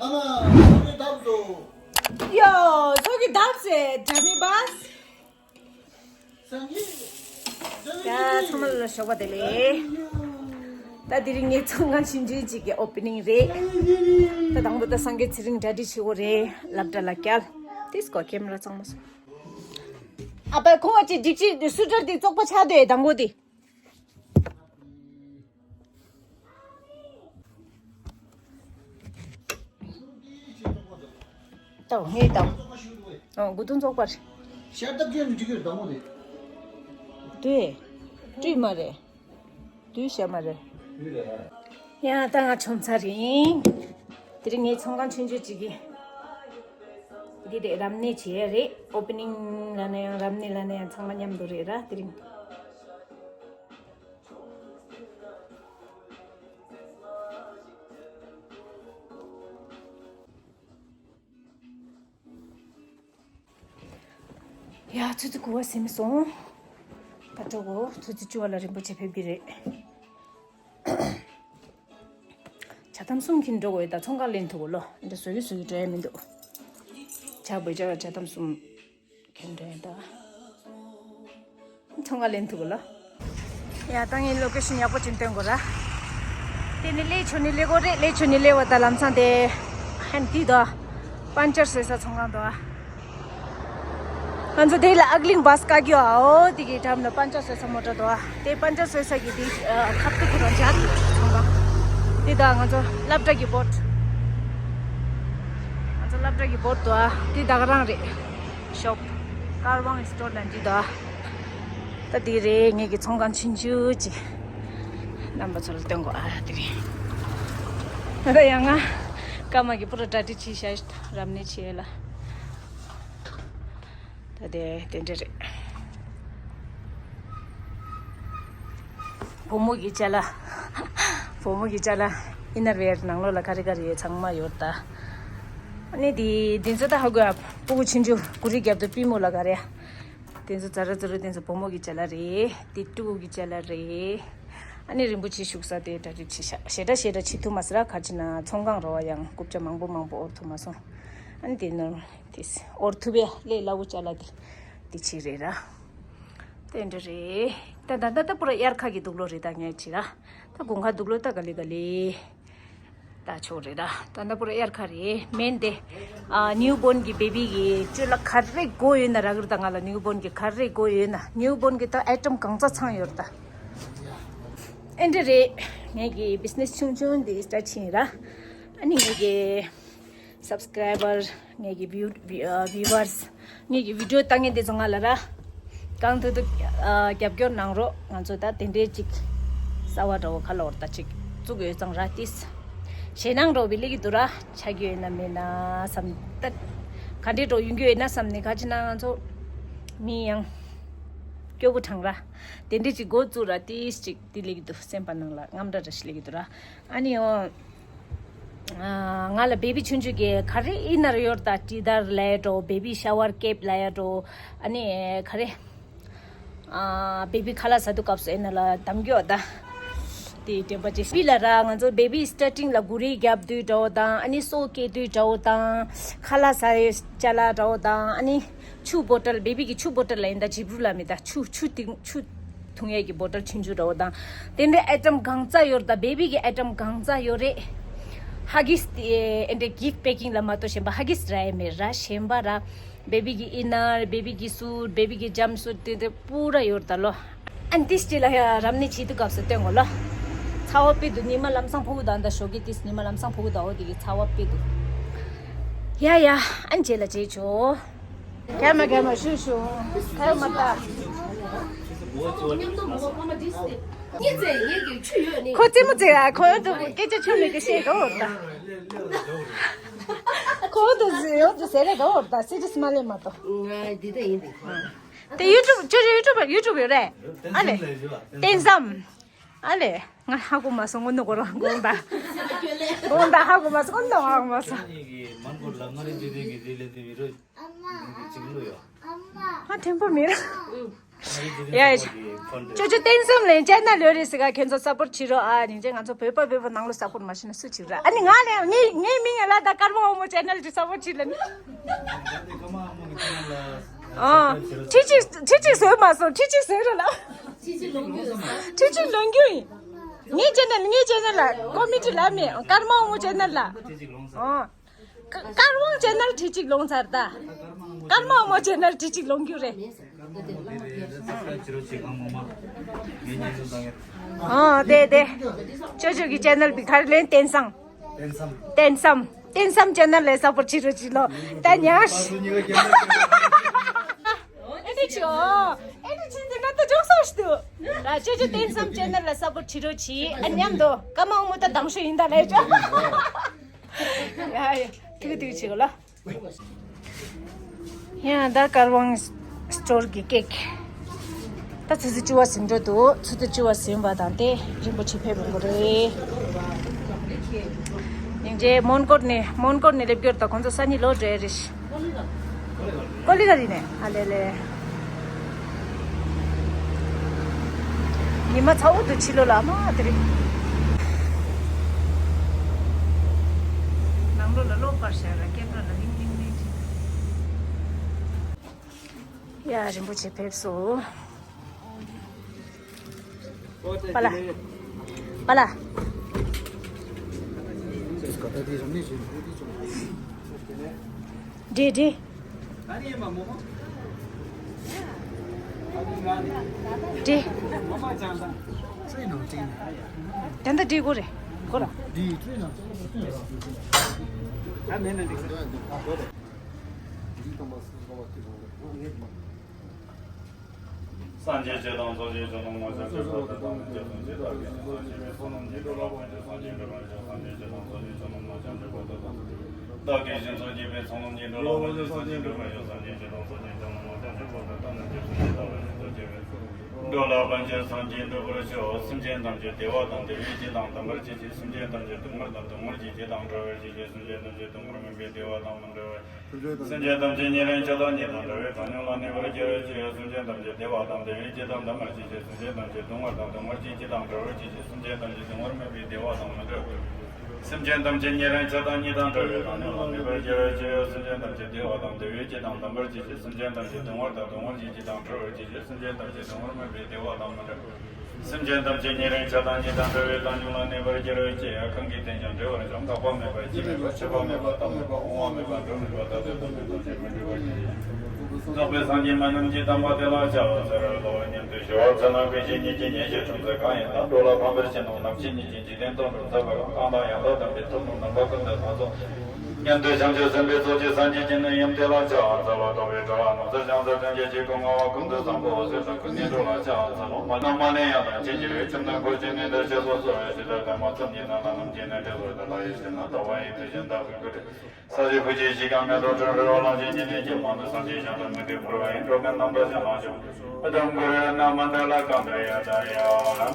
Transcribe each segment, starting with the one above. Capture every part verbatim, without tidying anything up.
ཨ་མ། ཚོགས་ཀྱི་འདབས་སོ། ཡོ། ཚོགས་ཀྱི་འདབས་སེ་འདྲ་མི་བས། སངས་རྒྱས། ད་ཚང་མ་ལ་ཞོགས་པ་བདེ་ལེགས། ད་དེ་རིང་ངའི་ཚོང་ཁང་ཆུང་ཆུང་ཅིག་གི་ཨོ་པེ་ནིང་རེད། ད་དང་པོ་ད་སངས་རྒྱས་ཚེ་རིང་གྲ་སྒྲིག་བྱེད་དགོས་རེད། སློབ་གྲྭ་ལ་བསྐྱལ། དེ་སྐོར་ཁེམ་ར་གཙང་མ་སོང་། ཨ་ཕ་ཁོ་ཅི་སྒྲིག་ཅི་སུ་ཏྲར་དེ་བཙོག་པ་ཆགས་དེ་དང་པོ་དེ། ཏོ་ངེས་དང་། ཨོ་དགུ་ཐུང་ཚོགས་པར། ཤར་ཏབ་ཀྱི་འཇིག་གི་དང་པོ་དེ། དེ། བཀྲུས་མ་རེད། དུས་ཤ་མ་རེད། ཡང་ད་ང་ཆོམ་ཚ་རིང་། དེ་རིང་ངའི་ཚོང་ཁང་ཆུང་ཆུང་ཅིག་གི། འདི་རེད་རབ་གནས་བྱེད་ཡ་རེད། ཨོ་པེ་ནིང་ལ་ན་ཡང་རབ་གནས་ལ་ན་ཡང་ཚང་མ་མཉམ་དུ་རེད་ར་དེ་རིང་། ཡ་ཆུ་ཚོད་དགུ་པ་ཟིན་སོང་། ད་འགྲོ་གོ་ཆུ་ཚོད་བཅུ་པ་ལ་རིན་པོ་ཆེ་ཕེབས་ཀྱི་རེད། ཇ་དམ་གསུམ་གྱིན་འགྲོ་གོ་ཡོད་ད་ཚོང་ཁང་ལེན་ཐུབ་གོ་ལོ་འདི་བཟོ་གི་བཟོ་གི་འགྲོ་ཡ་མི་འདུག་ཇ་བོད་ཇ་ཇ་དམ་གསུམ་གྱིན་འགྲོ་ཡ་ད། ཚོང་ཁང་ལེན་ཐུབ་གོ་ལ། ཡ་ད་ངས་ལོ་ཀེ་ཤན་ཡག་པོ་ཅིག་སྟོན་དགོས་ར། དེ་ནི་ལས་ཆོ་ནི་ལས་གོ་རེད་ལས་ཆོ་ནི་ལས་བ་ད་ལམ་སང་དེ། ཧན་དི་དོ། པན་ཅར་བཟོས་ས་ཚོང་ཁང་དོ། ང་ཚོ་དེ་ལ་ཨག་ལིང་བཱས་བཀག་རྒྱུ་ཨའོ་དེ་གི་འགྲམ་ལ་པན་ཅར་བཟོས་ས་མོ་ཊ་དོ། དེ་པན་ཅར་བཟོས་ས་གི་དེ་ཁབ་ཏུ་ཁུ་རང་ཇག་ཚོང་ཁང་། དེ་ད་ང་ཚོ་སློབ་གྲྭ་གི་བོད། ང་ཚོ་སློབ་གྲྭ་གི་བོད་དོ། དེ་ད་ག་རང་རེད། ཤོབ། ཀར་ཝང་སི་ཊོར་ལ་འདི་དོ། ད་འདི་རེད་ངེད་ཀྱི་ཚོང་ཁང་ཆུང་ཆུང་ཅིག་རྣམ་པ་ཚོ་ལ་སྟོན་གོ་ཨ་འདི་རེད། ད་ཡང་ང་སྐར་མ་གི་པུ་ར་གྲ་སྒྲིག་བྱས་ཤག་རབ་གནས་བྱས་ལ། ད་དེ་དེ་འདྲ་རེད། བུ་མོ་གི་ཅ་ལག་བུ་མོ་གི་ཅ་ལག་ཨིན་ནར་ཝེར་ནང་ལོགས་ལ་ག་རེ་ག་རེ་ཡོད་ཚང་མ་ཡོད་ད། ཨ་ནི་དེ་དེ་ཚོ་ད་ཧ་གོ་ཡ། སྤུ་གུ་ཆུང་ཆུང་གུ་རི་རྒྱབ་ཏུ་པུས་མོ་ལ་ག་རེ། དེ་ཚོ་ཛ་ར་ཛ་ར་དེ་ཚོ་བུ་མོ་གི་ཅ་ལག་རེད། དེ་ཕྲུ་གུ་གི་ཅ་ལག་རེད། ཨ་ནི་རིན་པོ་ཆེ་བཞུགས་ས་དེ་གྲ་སྒྲིག་བྱེད་ཤག་ཞེ་དྲག་ཞེ་དྲག་བྱེད་ཐུབ་མ་སོང་ར་ག་ཅི་ན་ཚོང་ཁང་རོ་བ་ཡང་རྐུབ་ཀྱག་མང་པོ་མང་པོ་དབོར་ཐུབ་མ་སོང་། ཨ་ནི་དེ་ནོར་དེ་དབོར་ཐུབ་ཡ་ལས་སླ་བོ་ཅ་ལག་དེ་དེ་ཅིག་རེད་ར། དེ་འདྲ་རེད། ད་ད་ད་ད་པུ་ར་དབྱར་ཁ་གི་དུག་ལོག་རེད་ད་ངས་བྱེད་ར། ད་དགུན་ཁ་དུག་ལོག་ད་ག་ལེ་ག་ལེ། ད་ཆོག་རེད་ད། ད་ད་པུ་ར་དབྱར་ཁ་རེད་མེན་དེ། ཨ་ནིའུ་བོརན་གི་བེ་བི་གི་སྤྱོད་ལ་ག་རེ་དགོས་ཡོད་ན་རག་རེད་ད་ང་ལ་ནིའུ་བོརན་གི་ག་རེ་དགོས་ཡོད་ན་ནིའུ་བོརན་གི་ད་ཨའི་ཊམ་གང་ཙམ་ཚང་ཡོད་རེད་ད། ཨེ་འདྲ་རེད། ངས་གི་བི་ཛི་ནེ་སི་ཆུང་ཆུང་འདི་སི་ཊར་ཊི་བྱས་ཡིན་ར། ཨ་ནི་ངས་གི་སབ་སི་ཀ་རའི་བར་ངེད་ཀྱི་བིའུ་ཨ་བིའུ་ཝར་སི་ངེད་ཀྱི་བི་ཌི་ཡོ་ལྟ་མཁན་དེ་ཚོ་ང་ལ་ར། གང་ཐུབ་ཐུབ་ཨ་རྒྱབ་སྐྱོར་གནང་རོགས། ང་ཚོ་ད་དེ་འདྲའི་ཅིག་གསར་བ་འདྲ་བོ་ག་ལ་བར་ད་ཅིག་བཙུགས་ཡོད་ཙང་ར་ཏིས། ཞེད་སྣང་འདྲ་བོ་བི་ལི་གི་འདུག་ར་ཆགས་ཀྱི་ཡོད་ན་མེད་ན་བསམ་ད། ག་འདྲའི་འགྲོ་ཡོང་གི་ཡོད་ན་བསམ་ནས་ག་ཅི་ན་ང་ཚོ་མི་ཡང་སྐྱོ་བོ་དྲང་ར། དེ་འདྲའི་ཅིག་འགོ་བཙུགས་ར་ཏིས་ཅིག་དེ་ལི་གི་འདུག་སེམས་པ་ནང་ལ་དངངས་སྐྲག་ར་ཞིག་ལི་གི་འདུག་ར། ཨ་ནི་ཡང་། ང་ལ་བེ་བི་ཆུང་ཆུང་གི་ག་རེ་ཨིན་ན་ར་ཡོད་ད་ཀྲི་དར་ལ་ཡ་འགྲོ་བེ་བི་ཤ་ཝར་ཀེབ་ལ་ཡ་འགྲོ་ཨ་ནི་ག་རེ་བེ་བི་ཁ་ལག་ཟ་དུས་སྐབས་སུ་ཨེ་ན་ལ་དམ་རྒྱོ་ད་དེ་དྲན་པ་ཅེ་བི་ལ་ར་ང་ཚོ་བེ་བི་སི་ཊར་ཊིང་ལ་གུ་རེ་རྒྱབ་དུས་འདྲ་བོ་དང་ཨ་ནི་སོ་སྐྱེ་དུས་འདྲ་བོ་དང་ཁ་ལག་ཟ་ཡོད་ཅ་ལག་འདྲ་བོ་དང་ཨ་ནི་ཆུ་བོ་ཊལ་བེ་བི་གི་ཆུ་བོ་ཊལ་ལ་ཡིན་ད་ཇིབ་རུ་ལ་མི་ད་ཆུ་ཆུ་ཏིང་ཆུ། འཐུང་ཡས་ཀྱི་བོ་ཊལ་ཆུང་ཆུང་འདྲ་བོ་དང་། དེ་འདྲའི་ཨའི་ཊམ་གང་ཙམ་ཡོད་རེད་ད་བེ་བི་གི་ཨའི་ཊམ་གང་ཙམ་ཡོད་རེད། ཧ་གིས་དེ་ཨེ་འདྲའི་གིཕ་པེ་ཀིང་ལ་མ་གཏོགས་གཞན་པ་ཧ་གིས་ར་ཡས་མེད་ར་གཞན་པ་ར། བེ་བི་གི་ཨིན་ནར་བེ་བི་གི་སུཊ་བེ་བི་གི་ཇམ་སུཊ་དེ་འདྲ་པུ་ར་ཡོད་རེད་ད་ལོ། ཨན་ཏིས་ཅི་ལ་ཡ་རབ་གནས་བྱེད་དུས་སྐབས་སུ་སྟོན་དགོས་ལོ། ཚ་བ་དཔེ་འདུག་ཉི་མ་ལམ་སང་ཕོག་གི་འདུག་ཨ་ད་ཞོགས་ཀས་ཏིས་ཉི་མ་ལམ་སང་ཕོག་གི་འདུག་འོ་དེ་གི་ཚ་བ་དཔེ་འདུག་ཡ་ཡ་ཨན་རྗེས་ལ་མཇལ་ཆོག་ག་མ་ག་མ་ཤུ་ཤུ། ག་མ་ད། ཁོ་རྩེད་མོ་རྩེ་ཡ་ཁོ་ཡོད་དུ་སྐད་ཆ་ཆུ་མེད་གི་བཤད་གོ་ད། ཁོ་དུ་ཟི་ཡོད་དུ་ཟེར་རེ་གོ་ད་སི་ཏིས་མ་ལེ་མ་ཏོ། ང་འདི་ད་ཡིན་འདི། དེ་ཡུ་ཊུབ་ཅོ་ཅོ་ཡུ་ཊུབ་ཡུ་ཊུབ་ཡོད་རེད། ཨ་ལེ། བསྟན་བསམ། ཨ་ལེ། ང་ཧ་གོ་མ་སོང་ངོ་ནོ་གོ་རང་དགོངས་དག་དགོངས་དག་ཧ་གོ་མ་སོང་ངོ་ནོ་ཧ་གོ་མ་སོང་། ཨ་ནི་གི་མན་གོ་ལ་མ་རི་འདི་རི་གི་རི་ལེ་དུ་མི་རོ། འདི་གི་ཅིག་ལུ་ཡོ། ང་ཐེང་པོ་མི་ར། ཡ་ཡ། ཅོ་ཅོ་བསྟན་བསམ་ལེན་ཅེ་ནལ་ཡོད་རེད་ཟེར་ག་ཁྱེད་ཚོ་སཔོར་ཊི་བྱེད་རོགས་ཨ། ནིང་ཅེ་ང་ཚོ་བོད་པ་བོད་པ་ནང་ལོ་སཔོར་ཊི་མ་བྱེད་ན་སུ་བྱེད་ར། ཨ་ནི་ང་ལས་ངའི་ངའི་མིང་ལ་ད་ཀརྨ་དབང་མོ་ཅེ་ནལ་གྱི་སཔོར་ཊི་བྱེད་ལ་ནི། ཨ། ཁྲི་གཅིག་ཁྲི་གཅིག་བཟོས་མ་སོང་། ཁྲི་གཅིག་བཟོས་རོགས་ལ། ཁྲི་གཅིག་ལོངས་རྒྱུ་ཡིན། ངའི་ཅེ་ནལ་ངའི་ཅེ་ནལ་ལ་ཀོ་མི་ཊི་ལ་མེད། ཀརྨ་དབང་མོ་ཅེ་ནལ་ལ། ཨ། ཀ་ཀར་དབང་ཅེ་ནལ་ཁྲི་གཅིག་ལོངས་ཚར་ད། ཀརྨ་དབང་མོ་ཅེ་ནལ་ཁྲི་གཅིག་ལོངས་རྒྱུ་རེད། ཨ་དེ་དེ། ཅོ་ཅོ་གི་ཅེ་ནལ་བི་གར་ལེན་བསྟན་བསམ། བསྟན་བསམ། བསྟན་བསམ་ཅེ་ནལ་ལས་སཔོར་ཊི་བྱེད་རོགས་བྱེད་ལོ། ད་ཉར། ཨེ་འདྲ་བྱོས། ཨེ་འདྲ་བྱེད་འདི་ན་ད་ཅོག་སོ་ཞིག་ཏུ། ད་ཅོ་ཅོ་བསྟན་བསམ་ཅེ་ནལ་ལ་སཔོར་ཊི་བྱེད་རོགས་བྱེད། ཨ་མཉམ་དུ་ཀརྨ་དབང་མོ་ད་དང་ཤོས་ཡིན་ད་ལས་ཅོ། ཡ་ཡ། ཐུག་ཐུག་བྱེད་གོ་ལ། ཡང་ད་ཀརྨ་དབང་སི་ཊོར་གྱི་ཀེག་ད་ཆུ་ཚོད་བཅུ་པ་ཟིན་འགྲོ་འདུག་ཆུ་ཚོད་བཅུ་པ་ཟིན་པ་དང་དེ་རིན་པོ་ཆེ་ཕེབས་འགྲོ་གི་རེད། ཡིན་རྗེས་མོན་གྷོ་ནས་མོན་གྷོ་ནས་སླེབས་རྒྱུར་ད་ཁོང་ཚོ་ས་ནི་ལོ་འདྲེ་རེད། ཀོ་ལི་ག་རི་ནས་ཨ་ལེ་ལེ། ཉི་མ་ཚ་བོ་འདུག་ཕྱི་ལོགས་ལ་མ་དེ་རེད། ནང་ལོགས་ལ་གློག་སྤར་བཞག་ར་ཀེམ་ར་ལ་ལིང་ལིང་ལིང་བྱེད། ཡ་རིན་པོ་ཆེ་ཕེབས་སོང་། པ་ལ། པ་ལ། འདྲེ་འདྲེ། འདྲེ། ད་ལྟ་འདྲེ་གོ་རེད། གོ་ར། སངས་རྒྱས་ཆོས་དང་ཚོགས་ཀྱི་མཆོག་ཏུ་སངས་རྒྱས་ཆོས་དང་ཚོགས་ཀྱི་མཆོག་ཏུ་བདག་གིས་སངས་རྒྱས་པའི་ཚོགས་རྣམས་ཀྱི་འགྲོ་ལ་ཕན་ཕྱིར་སངས་རྒྱས་འགྲུབ་པར་ཤོག་སངས་རྒྱས་ཆོས་དང་ཚོགས་ཀྱི་མཆོག་ཏུ་སངས་རྒྱས་འགྲུབ་པར་ཤོག་བདག་གིས་ཞིང་སོགས་བགྱིས་པའི་ཚོགས་རྣམས་ཀྱི་འགྲོ་ལ་ཕན་ཕྱིར་སངས་རྒྱས་འགྲུབ་པར་ཤོག་སངས་རྒྱས་ཆོས་དང་ཚོགས་ཀྱི་མཆོག་ཏུ་སངས་རྒྱས་འགྲུབ་པར་ཤོག་འགྲོ་ལ་ཕན་ཕྱིར་སངས་རྒྱས་འགྲུབ་པར་ཤོག་སེམས་ཅན་ཐམས་ཅད་བདེ་བ་དང་བདེ་བའི་སྐྱིད་དང་ལྡན་པར་གྱིས་ཤིག་སེམས་ཅན་ཐམས་ཅད་སྡུག་བསྔལ་དང་སྡུག་བསྔལ་གྱི་སྐྱིད་དང་བྲལ་བར་གྱིས་ཤིག་སེམས་ཅན་ཐམས་ཅད་སྡུག་བསྔལ་མུན་པའི་བདེ་བ་དང་མི་འབྲལ་བར། སེམས་ཅན་ཐམས་ཅད་ཉེ་རིང་ཆགས་སྡང་གཉིས་དང་བྲལ་བའི་བདག་ཉིད་ལ་གནས་པར་འགྱུར་ཅིག་སེམས་ཅན་ཐམས་ཅད་བདེ་བ་དང་བདེ་བའི་སྐྱིད་དང་ལྡན་པར་གྱིས་ཤིག་སེམས་ཅན་ཐམས་ཅད་སྡུག་བསྔལ་དང་སྡུག་བསྔལ་གྱི་སྐྱིད་དང་བྲལ་བར་གྱིས་ཤིག་སེམས་ཅན་ཐམས་ཅད་སྡུག་བསྔལ་མེད་པའི་བདེ་བ་དང་མི་འབྲལ་བར། སེམས་ཅན་ཐམས་ཅད་ཉེ་རིང་ཆགས་སྡང་གཉིས་དང་བྲལ་བའི་བདག་ཉིད་ལ་གནས་པར་འགྱུར་ཅིག་སེམས་ཅན་ཐམས་ཅད་བདེ་བ་དང་བདེ་བའི་སྐྱིད་དང་ལྡན་པར་གྱིས་ཤིག་སེམས་ཅན་ཐམས་ཅད་སྡུག་བསྔལ་དང་སྡུག་བསྔལ་གྱི་སྐྱིད་དང་བྲལ་བར་གྱིས་ཤིག་སེམས་ཅན་ཐམས་ཅད་སྡུག་བསྔལ་མེད་པའི་བདེ་བ་དང་མི་འབྲལ་བར། སེམས་ཅན་ཐམས་ཅད་ཉེ་རིང་ཆགས་སྡང་གཉིས་དང་བྲལ་བའི་བདག་ཉིད་ལ་གནས་པར་འགྱུར་ཅིག་གང་གིས་བསྟེན་ཀྱང་འབྲལ་བར་འགྱུར། འགག་པ་མེད་པ་སྐྱིད་མེད་པ་ཆད་པ་མེད་པ་མཐའ་མེད་པ་དབང་བ་མེད་པ་འགྲོ་མེད་པ་ཐ་དད་དུ་མེད་པ་ཞེས་མི་འབྲལ་བར་གྱིས་ཤིག་རྫོགས་པའི་སངས་རྒྱས་མ་རྣམས་ཀྱི་དམ་པ་དེ་ལ་ཕྱག་འཚལ་ལོ། སྙམ་དུ་ཞུ་བ་ཚེ་ན་ཀུན་གཞི་ཉིད་ཀྱི་ཉེར་ཞི་འཁྲུངས་ཚེ་གང་ཡིན་ན། འགྲོ་ལ་ཕན་པར་བྱེད་ནོ་ནམ་ཞིག་ཉིད་ཀྱི་འཇིག་རྟེན་སྟོང་གྲོལ་མཛད་པ་གང་། གང་དང་ཡང་དག་ལྡན་པའི་ཐུབ་རྣམས་རྣམ་པ་ཀུན་ཏུ་སྣ་ཚོགས། སྙམ་དུ་བྱང་ཆུབ་སེམས་དཔའི་ཚོགས་ཀྱིས་སངས་རྒྱས་ཀྱི་གནས་ཡུམ་དེ་ལ་ཕྱག་འཚལ་ལོ། རྟོག་པའི་དྲི་མ་ནགས་ཚལ་ཕྱག་འཚལ་སྟོན་ཀྱང་ཆོས་སྐུ་མངའ་བ་ཀུན་ཏུ་བཟང་པོ་འོད་ཟེར་དང་། ཀུན་ནས་འགྲོ་ལ་ཕྱག་འཚལ་ལོ། མ་ནམ་མ་ནས་ཡང་དག་མཁྱེན་གྱུར་པའི་ཁྱིམ་དང་འཁོར་བཅས་ནས་འདིར་གཤེགས་སུ་གསོལ། ཇི་ལྟར་ཐོས་པ་ཙམ་གྱིས་ནམ་ལ་ནམ་མཁྱེན་ནས། དེ་ཚོ་ལྟ་ལ་ཡིད་ཆེས་ན། ལྟ་བ་ཡི་དུས་གཞན་དག་པའི་སྐུ་དེ། ས་གཞི་བོད་ཀྱི་གཞི་རྐྱང་མེ་ཏོག་ཁྲོད་རི་བོ་གླང་ཆེན་གྱི་གནས་ཀྱི་མང་དུ་སངས་རྒྱས་ཞིང་དུ་མི་མཐུན་འཁོར་བ་ཡི་འགྲོ་ཀུན་རྣམ་དག་ཅན་ལ་བྱུང་། ཨ་དམ་གུ་རུ་ན་མ་འདྲ་ལ་གང་འདྲ་ཡ་ད་ཡ་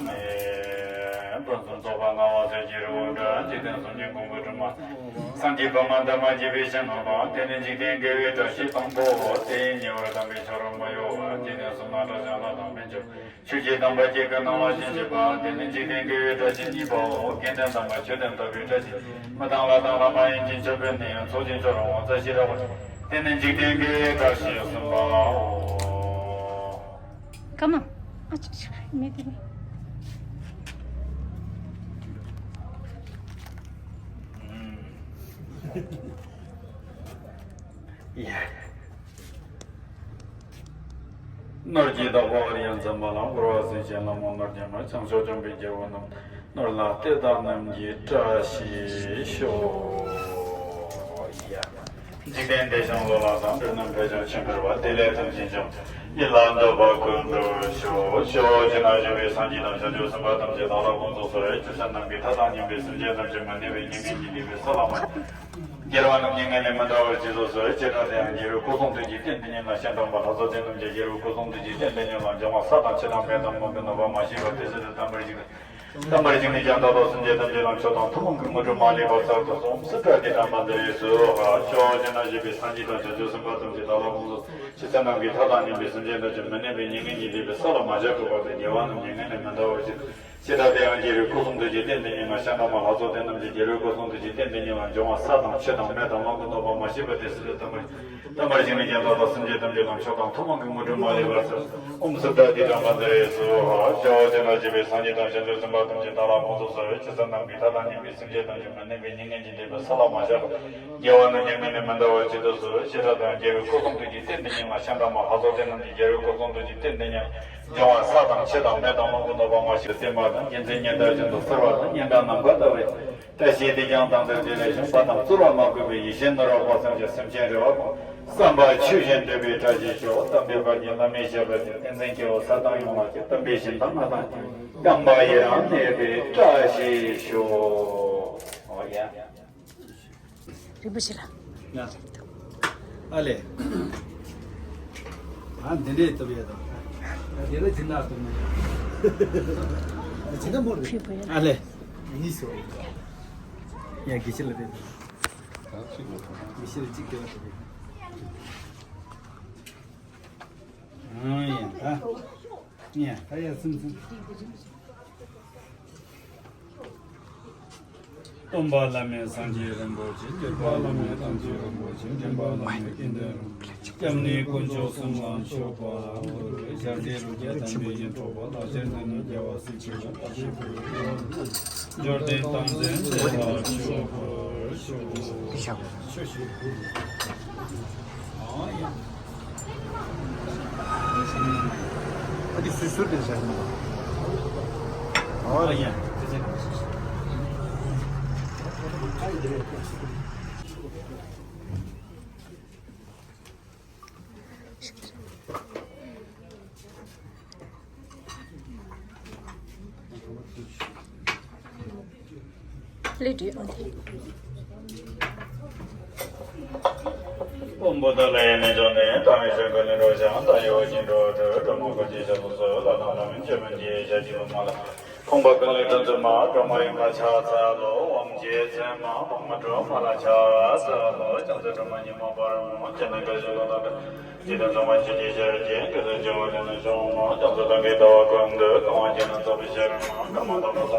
མེ། ཕུན་སུམ་ཚོགས་པ་མངའ་བ་སྲས་ཀྱི་རི་བོ་འདྲ། འཇིག་རྟེན་གསུམ་གྱི་མགོན་པོ་དྲི་མ། སངས་རྒྱས་པདྨ་འདབ་མ་བརྒྱད་པའི་ཞིང་ཁམས་པ། དེ་ནི་འཇིག་རྟེན་དགེ་བའི་བཀྲ་ཤིས་དང་པོ། དེ་ཡི་ཉེ་བར་དམ་པའི་ཆ་རོགས་མ་གཡོ་བ། འཇིག་རྟེན་གསུམ་ན་གྲགས་ཤིང་ལྷ་དང་མི་འཇིགས། ཆོས་ཀྱི་དམ་པ་སྐྱེ་དགུའི་སྣང་བ་ཞིང་བཞེད་པ། དེ་ནི་འཇིག་རྟེན་དགེ་བའི་བཀྲ་ཤིས་གཉིས་པའོ། དགེ་འདུན་དམ་པ་ཆོས་དོན་དམ་པའི་བཀྲ་ཤིས། མི་དང་ལྷ་དང་ལྷ་མ་ཡིན་གྱི་མཆོད་པའི་གནས། ཚོགས་ཀྱི་མཆོག་རང་དབང་རྩ་ཤེས་རབ་འབྱམས། དེ་ནི་འཇིག་རྟེན་དགེ་བའི་བཀྲ་ཤིས་གསུམ་པའོ། ཀརྨ། ཨ་ཅག་ཅག་མེད་དེ་ནི། ཡ། ནོར་གྱི་བདག་པོ་ཨཱརྱ་མཚན་པ་ལ། འཁོར་བ་སེམས་ཅན་ལ་མོ་ནོར་གྱི་མ། བྱང་ཕྱོགས་འཇོམས་པའི་རྒྱལ་པོ་རྣམས། ནོར་ལ་གཏད་དང་རྣམས་ཀྱི་བཀྲ་ཤིས་ཤོག། ཡ། འཇིག་རྟེན་བདེ་ཞིང་ལོ་ལེགས་དང་། འགྲོ་རྣམས་འཕེལ་ཞིང་ཆོས་འཕེལ་བ། བདེ་ལེགས་ཐམས་ཅད་འབྱུང་། ཡིད་ལ་འདོད་པ་ཀུན་ཐོབ་ཤོག། ཞེས་བྱིན་ན་བཞུགས་པའི་སངས་རྒྱས་དང་བྱང་ཆུབ་སེམས་དཔའ་ཐམས་ཅད་བདག་ལ་དགོངས་སུ་གསོལ། ཇི་ཙམ་ནམ་མཁའི་མཐའ་དང་མཉམ་པའི་སེམས་ཅན་ཐམས་ཅད་མ་ནུས་པའི་ཉེས་དམིགས་ཀྱིས་བསླད་པའི་ས་ལ་མ། དགེ་བ་རྣམས་ཀྱི་མངལ་ནས་མི་འདའ་བར་བྱས་སོ། ཞེས་བྱིན་ན་དེ་ཡང་རྒྱལ་བའི་སྐུ་གསུང་ཐུགས་ཀྱི་རྟེན་དེ་ཉིད་ལ་སྤྱན་དྲངས་པ་ལྷ་ཚོགས་དེ་རྣམས་ཀྱང་རྒྱལ་བའི་སྐུ་གསུང་ཐུགས་ཀྱི་རྟེན་དེ་ཉིད་ལ་འབྱུང་བ་ས་དང་ཆུ་དང་མེ་དང་མོ་གི་ནུས་པ་མ་ཞིག་པར་དེ་བཞིན་དུ་ལྡན་པར་གྱུར་ཏོ། དམ་པར་བཅིངས་ནས་ཀྱང་བདག་དང་སེམས་ཅན་ཐམས་ཅད་ལ་མཆོག་དང་ཐུན་མོང་གི་དངོས་གྲུབ་མ་ལུས་པ་སྩལ་དུ་གསོལ། ཨོཾ་སིདྡྷི་ཏ་ཏེ་བཛྲ་མནྟ་རེ་སྭཱ་ཧཱ། ཕྱོགས་བཅུ་ན་བཞུགས་པའི་སངས་རྒྱས་དང་བྱང་ཆུབ་སེམས་དཔའ་ཐམས་ཅད་བདག་ལ་དགོངས་སུ། ཇི་ཙམ་ནམ་མཁའི་མཐའ་དང་མཉམ་པའི་སེམས་ཅན་ཐམས་ཅད་མི་གནས་པའི་མྱ་ངན་གྱིས་བདས་པའི་ས་ལ་མ་བཞག་པར་འགོད་པའི་དགེ་བ་རྣམས་མྱ་ངན་ལས་མི་འདའ་བར་བྱེད་དོ། ཇི་ལྟར་དེ་ཡང་རྒྱལ་བའི་སྐུ་གསུང་ཐུགས་ཀྱི་རྟེན་དུ་གཉེར་བ་ཤ་འདམ་མ་ལྷ་ཚོགས་དེ་རྣམས་ཀྱིས་རྒྱལ་བའི་སྐུ་གསུང་ཐུགས་ཀྱི་རྟེན་དུ་གཉེར་བ་འབྱུང་བ་ས་དང་ཆུ་དང་མེ་དང་རླུང་གི་གནོད་པ་མ་བྱས་པ་དེ་སྲིད་དུ་དམ་པར། དམ་པར་བཅིངས་ནས་ཀྱང་བདག་དང་སེམས་ཅན་ཐམས་ཅད་ལ་མཆོག་དང་ཐུན་མོང་གི་དངོས་གྲུབ་མ་ལུས་པ་སྩལ། ཨོཾ་སིདྡྷི་ཏ་ཏེ་བཛྲ་མནྟ་རེ་སྭཱ་ཧཱ། ཕྱོགས་བཅུ་ན་བཞུགས་པའི་སངས་རྒྱས་དང་བྱང་ཆུབ་སེམས་དཔའ་ཐམས་ཅད་བདག་ལ་དགོངས་སུ་གསོལ། ཇི་ཙམ་ནམ་མཁའི་མཐའ་དང་མཉམ་པའི་སེམས་ཅན་ཐམས་ཅད་མི་གནས་པའི་མྱ་ངན་གྱིས་བདས་པའི་ས་ལ་མ་བཞག་པར། དགེ་བ་རྣམས་མྱ་ངན་ལས་མི་འདའ་བར་བྱེད་དུ་གསོལ། ཇི་ལྟར་དེ་ཡང་རྒྱལ་བའི་སྐུ་གསུང་ཐུགས་ཀྱི་རྟེན་དུ་གཉེར་བ་ཤ་འདམ་མ་ལྷ་ཚོགས་དེ་རྣམས་ཀྱིས་རྒྱལ་བའི་སྐུ་གསུང་ཐུགས་ཀྱི་རྟེན་དུ་གཉེར་བ་འབྱུང་བ་ས་དང་ཆུ་དང་མེ་དང་རླུང་གི་གནོད་པ་མ་བྱས་པ་བརྟན་མ་དང་རྒྱལ་མཚན་ཉི་ཟླ་བཞིན་དུ་གསལ་བ་དང་། སྙན་གྲགས་ནམ་མཁའ་ལྟ་བུའི་བཀྲ་ཤིས་དེས་ཀྱང་དེང་འདིར་རྒྱུད་ལ་ཞུགས་པ་དང་། རྩོལ་བ་མ་གོས་པའི་ཡེ་ཤེས་ནོར་བུ་དཔག་བསམ་གྱི་སེམས་ཅན་རེ་བ་ཀུན། བསམ་པ་ཆོས་བཞིན་འགྲུབ་པའི་བཀྲ་ཤིས་ཤོག། དམ་པའི་བཀའ་བརྒྱུད་བླ་མའི་ཞབས་པད་བརྟན། བསྟན་འཛིན་སྐྱེ་བོ་ས་དང་ཡོངས་ལ་སྤྱོད། དམ་པའི་ཞིང་དང་ལྷ་དང་བསྟན་པ་ཡི་རང་གནས་པའི་བཀྲ་ཤིས་ཤོག། ཨོ་ཡ། རིན་པོ་ཆེ་ལ། ཡ། ཨ་ལེ། ཨ་འདི་འདྲས་བཏུབ་ཡ་དང་། ཨ་དེ་ལ་སྦྱིན་བདག་བཏུབ་ན་ཡ། སྦྱིན་བདག་མོ་རེད། ཨ་ལེ། གཉིས་སོ། ཡ་དགེ་ཆེ་ལ་རེད། དགེ་ཆེ་ལ་གཅིག་སྟེར་བ་རེད། ཨ་ཡ་ད། ཡ་ད་ཡ་སིམ་སིམ། སྟོན་པ་བླ་མེད་སངས་རྒྱས་རིན་པོ་ཆེ། བསྟན་པ་བླ་མེད་ཐམས་ཅད་རིན་པོ་ཆེ། འདྲེན་པ་བླ་མེད་ཀུན་ལྡན་རིན་པོ་ཆེ། སྐྱབས་གནས་དཀོན་མཆོག་གསུམ་ལ་མཆོད་པར་འབུལ། ཞལ་ཟས་རོ་བརྒྱ་ལྡན་པས་ཡིད་འཕྲོག་པ། ལྷ་ཆེན་དང་ནི་རྒྱལ་བ་སྲས་བཅས་ལ་བདག་བཞེས་པའི་འབུལ། འབྱོར་ལྡན་རྟག་འཛིན་རྩེ་ལ་མཆོད་པར་ཞུ། ཨ་འདི་སུས་ཟུར་དེ་བྱས་ནས། ཨོ་ཡ། ལས་འབྲས་ཨོ་དེ། ཨོཾ་བུདྡྷ་ལའི་རྣལ་འབྱོར་ནི། ཏཱཾ་ཡེ་ཤ་ཀུ་ལི་རོ་ཤ་ཏཱ་ཡེ་བ་ཀྱེ་འགྲོ་དྲུག་སྒྲོལ་མ་ཀུན་གྱི་ཞབས་སུ་གསོལ། ལྷ་དང་ལྷ་མིན་ཆོས་མིན་གྱི་ཞལ་གྱིས་བཟུང་བ་ལ། ཕོངས་པ་ཀུན་ལས་སྒྲོལ་མཛད་མ། སྒྲོལ་མ་ཡུམ་ལ་ཕྱག་འཚལ་ལོ། དབང་བྱེད་མཚན་མ་འཕགས་མ་སྒྲོལ་མ་ལ་ཕྱག་འཚལ་ལོ། ལྕམ་མཛེས་སྒྲོལ་མ་ཉི་མ་དཔལ་མོ། སྤྱན་ནི་དགའ་བཞིན་ཀླུ་དང་འདྲ། འཇིག་རྟེན་གསུམ་པ་ཆོས་ཀྱི་ཞལ་གྱིས། སྐད་དུ་བྱུང་བ་དེ་ནི་བྱུང་མ། ལྕམ་མཛེས་སྟོན་ཀའི་ཟླ་བ་ཀུན་ཏུ། གང་བ་བརྒྱ་ནི་རྫོགས་པའི་ཕྱིར་མ། སྐར་མ་དང་པོ་ས་པ།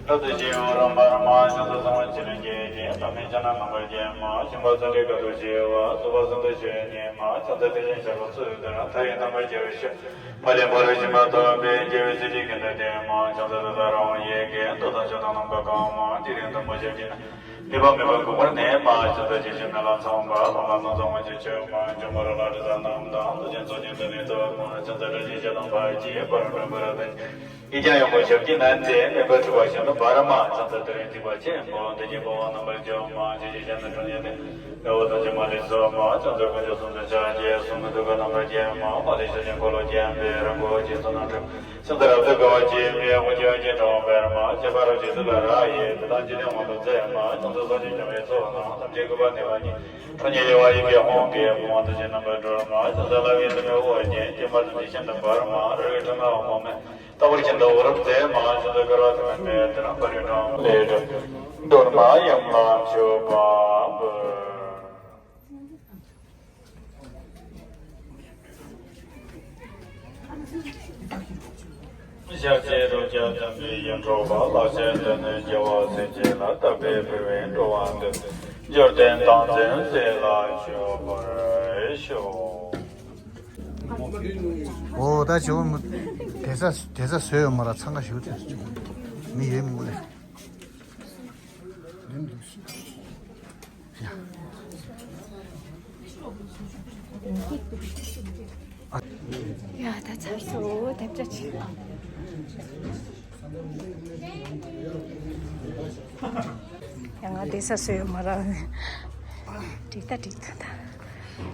རབ་ཏུ་ཕྱེ་བ་རིམ་པར་མ། ལྕམ་མཛེས་གསང་བ་ཆོས་ཀྱི་རྒྱལ་པོ། ཏཱཾ་ཡེ་ཤ་ནི་ནམ་མཁའ་བརྒྱན་མ། ཞིང་པ་ཚོགས་གྲལ་དཀའ་ཐུབ་ཕྱེ་བ། སོགས་པ་གསུམ་དུ་ཕྱེ་བ་ཉིད་མ། ལྕམ་མཛེས་དེ་བཞིན་གཤེགས་པ་ཚུལ་ལྟར། མཐའ་ཡས་རྣམ་པར་རྒྱལ་བའི་ཞབས། ཕ་ལས་འཕགས་རིམ་བྱོན་པ་ཐོབ་པའི། རྒྱལ་བའི་སྲས་ཀྱི་སྐུ་འདྲ་ལྡན་མ། ལྕམ་མཛེས་ད་ལྟ་རང་དབང་ཡི་གེ། མདོ་དང་ཕྱག་དང་ནམ་མཁའ་གང་མ། འཇིག་རྟེན་དང་པོ་ཞབས་ཀྱིས་ནི། ནུས་པ་མེད་པར་འགུགས་པར་ནུས་མ། ལྕམ་མཛེས་ཇི་བཞིན་མེ་ལྷ་ཚངས་པ། ལྷ་མ་ལྷ་ཚངས་དབང་ཕྱུག་མཆོད་མ། འཇོམས་མ་རོ་ལངས་དྲི་ཟ་རྣམས་དང་། ལྷ་ཆེན་ཚོགས་ཀྱིས་འདི་ནི་བསྟོད་མ། ལྕམ་མཛེས་སྒྲ་ཆེན་ཞལ་དང་བར་གྱིས། ཕ་རོལ་མགྲོན་པོ་རབ་ཏུ། ཡིད་ཀྱང་ཡངས་པའི་ཞབས་ཀྱིས་མནན་ཏེ། མོས་པ་འཁྲུལ་པ་ཤིན་ཏུ་འབར་མ། ལྕམ་མཛེས་དེ་རིང་སྡིག་པ་ཆེན་པོ། འདི་ཉིད་འབུལ་བ་རྣམ་པར་འཇོམས་མ། ཇི་སྐད་ཞལ་ནས་དྲང་ངེས་ཏེ། མི་འོང་དང་ཕྱི་མ་ལས་སུ་མ། ལྕམ་མཛེས་དཀོན་མཆོག་གསུམ་དུ་ཕྱག་བགྱི། གསུང་གི་ཐུགས་ཀར་རྣམ་པར་བརྒྱན་མ། མ་ལུས་ཕྱག་ཆེན་འཁོར་ལོ་བརྒྱན་པའི། རིམ་གྲོ་བ་ཅན་ཚོགས་རྣམས་སྒྲོལ། ལྕམ་མཛེས་རབ་ཏུ་དགའ་བ་ཇི་སྙེད་མེད། དབུགས་ཀྱི་འོད་ཀྱི་གྲང་བ་སྦར་མ། བྱད་པ་རབ་ཀྱི་བདུད་ལ་རག་ཡས། དེ་དག་འཇིག་རྟེན་དབང་དུ་མཛད་མ། ལྕམ་མཛེས་སྲོག་གཅོད་འཇོམས་པའི་ཚོགས་རྣམས། ཐམས་ཅད་གུས་པར་གནས་པ་ཉིད། ཁྲོ་གཉེར་ལེགས་པར་ཡི་གེ་ཧཱུྃ་གིས་འབུལ་བ་དེ་བཞིན་རྣམ་པར་སྒྲོལ་མ། ལྕམ་མཛེས་ལྷ་བའི་ཐུགས་ཀའི་དབུ་བརྙེས། སྐྱེ་འཕགས་ཐམས་ཅད་ཤིན་ཏུ་འབར་མ། རོལ་པའི་ཕྲེང་བ་འོག་མ་མེད། ལྟ་བུར་ཤིན་ཏུ་འོད་རབ་མཛད་མ། ལྕམ་མཛེས་བསྐལ་པ་ཐ་མ་མེད་དེར། ཕ་རོལ་འགྲོ་བ་ལས་སྒྲོལ། སྒྲོལ་མ་ཡུམ་ལ་མཆོད་པ་འབུལ། ཞལ་ཟས་རོ་བརྒྱ་ལྡན་པས་ཡིད་འཕྲོག་པ། ལྷ་ཆེན་དང་ནི་རྒྱལ་བ་སྲས་བཅས་ལ། བདག་པས་འབུལ་བའི་འགྲོ་བ་འདིར། འབྱོར་ལྡན་རྟག་འཛིན་རྩེ་ལ་མཆོད་པར་ཤོག། འོ་ད་ཇོ་བོ་མོ་དེ་ས་དེ་ས་བཟོས་ཡོད་མ་ར། འཚང་ཁ་ཞུ་ཐེ་མི་ཡོད་མི་ལེ། ཡ་ད་ཚར་སོ། དེབ་ཆ་ཆེ། ཡང་ང་བསྡད་ས་སོས་མ་རག་ནས། འགྲིག་ད་འགྲིག་ད་ད།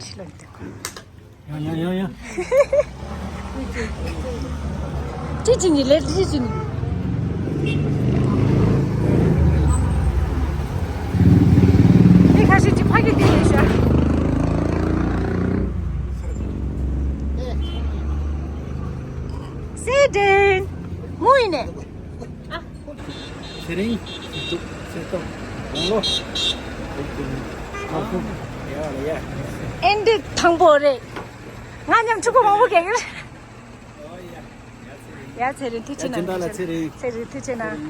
ཕྱི་ལོགས་འདུག་ཡང་ཡང་ཡང་ཡང་། ཅི་ཅི་ནི་ལེ་ཅི་ཅི་ནི། དེ་ཁ་ཤས་ཅི་ཕ་གི་དེ་ལས་ཤ། སེ་ཏན། མོ་ཡིན་ནས། ཨ། རིང་། ཚེ་ཏོག་དགུང་ལོ། ཨེ་འདི་དང་པོ་རེད། ང་མཉམ་ཕྲུ་གུ་མང་པོ་སྐྱེས་ཀྱི་རེད། ཡ་ཚེ་རིང་། ཐུགས་རྗེ་གནང་། ཚེ་རིང་། ཚེ་རིང་། ཐུགས་རྗེ་གནང་།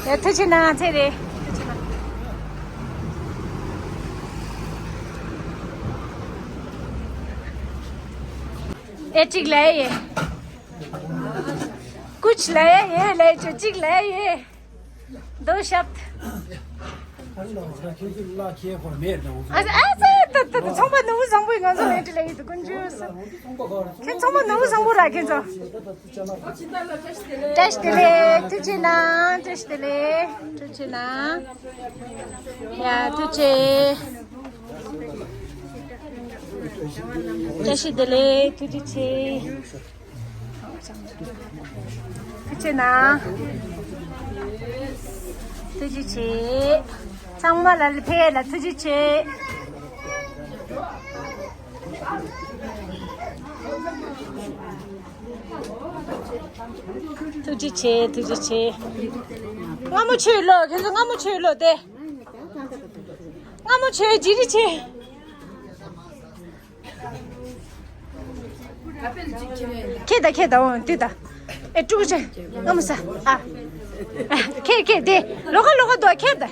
ཡ་ཐུགས་རྗེ་གནང་། ཚེ་རིང་། ཐུགས་རྗེ་གནང་། ཨེ་གཅིག་ལ་ཡེ། ཀུཆ་ལ་ཡེ་ལ་ཡེ་ཅོ་གཅིག་ལ་ཡེ། རྡོ་ཤབ། ཨ་ཨ་ཙི་ཏ་ཏ་ཏ། ཚོང་པ་ནོར་བུ་བཟང་པོའི་ང་ཚོ་ལ་འདྲི་ལ་ཡིན་འདུག་ཀུན་སྤྱོད་སོ། ཁྱེད་ཚོང་པ་ནོར་བུ་བཟང་པོ་ར་ཁྱེད་ཚོ། བཀྲ་ཤིས་བདེ་ལེགས། ཐུགས་རྗེ་གནང་། བཀྲ་ཤིས་བདེ་ལེགས། ཐུགས་རྗེ་གནང་། ཡ་ཐུགས་རྗེ། བཀྲ་ཤིས་བདེ་ལེགས། ཐུགས་རྗེ་ཆེ། ཐུགས་རྗེ་གནང་། ཐུགས་རྗེ་ཆེ། ཚང་མ་ལ་ཕེབས་ལ་ཐུགས་རྗེ་ཆེ། ཐུགས་རྗེ་ཆེ། ཐུགས་རྗེ་ཆེ། སྔ་མོ་ཆོས་ལོ། ཁྱེད་ཚོ་སྔ་མོ་ཆོས་ལོ་དེ། སྔ་མོ་ཆོས་ཇི་རི་ཆེ། ཁྱེད་ད་ཁྱེད་ད་འོང་དུས་ད། ཨེ་ཀྲུག་ཅེ། ང་མོ་ས། ཨ། ཁྱེད་ཁྱེད་དེ། ལོ་ཁ་ལོ་ཁ་དོ་ཁྱེད་ད།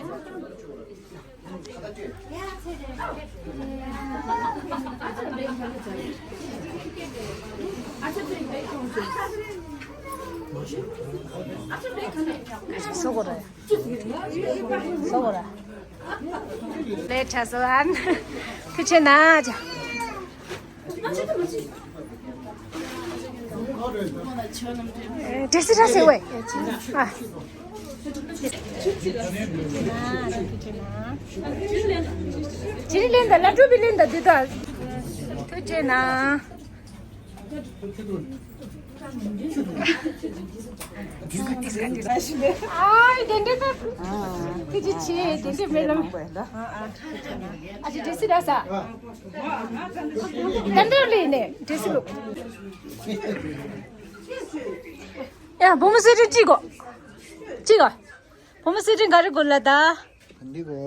སོ་གོ་ར། སོ་གོ་ར། ལས་ཁྲ་སོ་ཨན། ཁུ་ཆེ་ན་ཅ། འདྲེ་སི་ར་སེ་ཝེ། ཨ། ཇི་རི་ལེན་ད་ལ་ཀྲུ་བི་ལེན་ད་དུ་ད། ཐུགས་རྗེ་གནང་། ཨའི་དེ་འདྲ་ད། ཐུགས་རྗེ་ཆེ། དེ་འདྲ་མེད་ལམ། ཨ་ཨ། ཨ་ཅེ་འདྲེ་སི་ར་ས། ད་འདྲ་ལེ་ནས་འདྲེ་སི་ལུག་ཡ་བུ་མོ་སེ་ཏྲིན་ཅི་གོ་ཅི་གོ་བུ་མོ་སེ་ཏྲིན་ག་རེ་གོ་ལ་ད། འདི་གོ་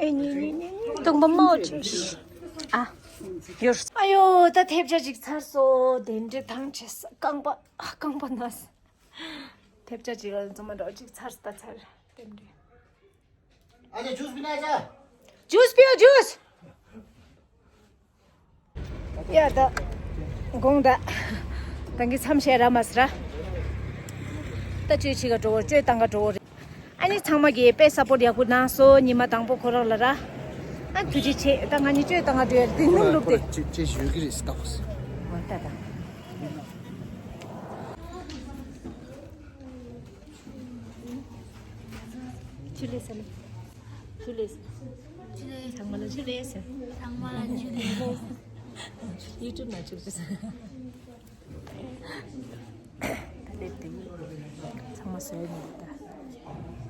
ཨེ་ཉི་ཉི་ཉི་ཉི་དུང་པ་མོ་ཆུ་ཨ། ཡོར། ཨ་ཡོ་ད་ཐེབས་ཆ་ཅིག་ཚར་སོ། དེ་འདྲ་ཐང་ཆད་ས། རྐང་པ་རྐང་པ་ན་ས། ཐེབས་ཆ་ཅིག་ལ་འཛོམས་མ་འགྲོ་ཅིག་ཚར་ས་ད་ཚར། དེ་འདྲ། ཨ་ཅེ་ཇུས་པི་ན་ཅ། ཇུས་པིའོ་ཇུས། ཡ་ད། དགོང་ད། ད་གི་མཚམས་བཞག་ར་མ་ཟེར་ར། ད་ཅོས་ཆི་ག་འགྲོ་བོ་ཅོས་བཏང་ག་འགྲོ་བོ་རེད། ཨ་ནི་ཚང་མ་གིས་དཔེ་སཔོར་ཡག་པོ་གནང་སོ། ཉི་མ་དང་པོ་ཁོ་རང་ལ་ར། ཨ་ཐུགས་རྗེ་ཆེ། ད་ང་གཉིས་ཅོས་བཏང་ག་འགྲོ་ཡ་རེད། དེ་སྣུམ་བླུགས་ཏེ། ཅེས་ཅེས་ཞུ་གི་རེད་ཟེར་ད་གོ་སོ། འོ་ད་ད། ཆུ་ལེ་ས་ལེ། ཆུ་ལེ་ས། ཚང་མ་ལ་ཆུ་ལེ་ས། ཚང་མ་ལ་ཆུ་ལེ་ས། ཡུ་ཊུབ་ན་ཆུ་ལེ་ས། ད་ལེབ་དེ་ཚང་མ་ཟོས་ནས་ད།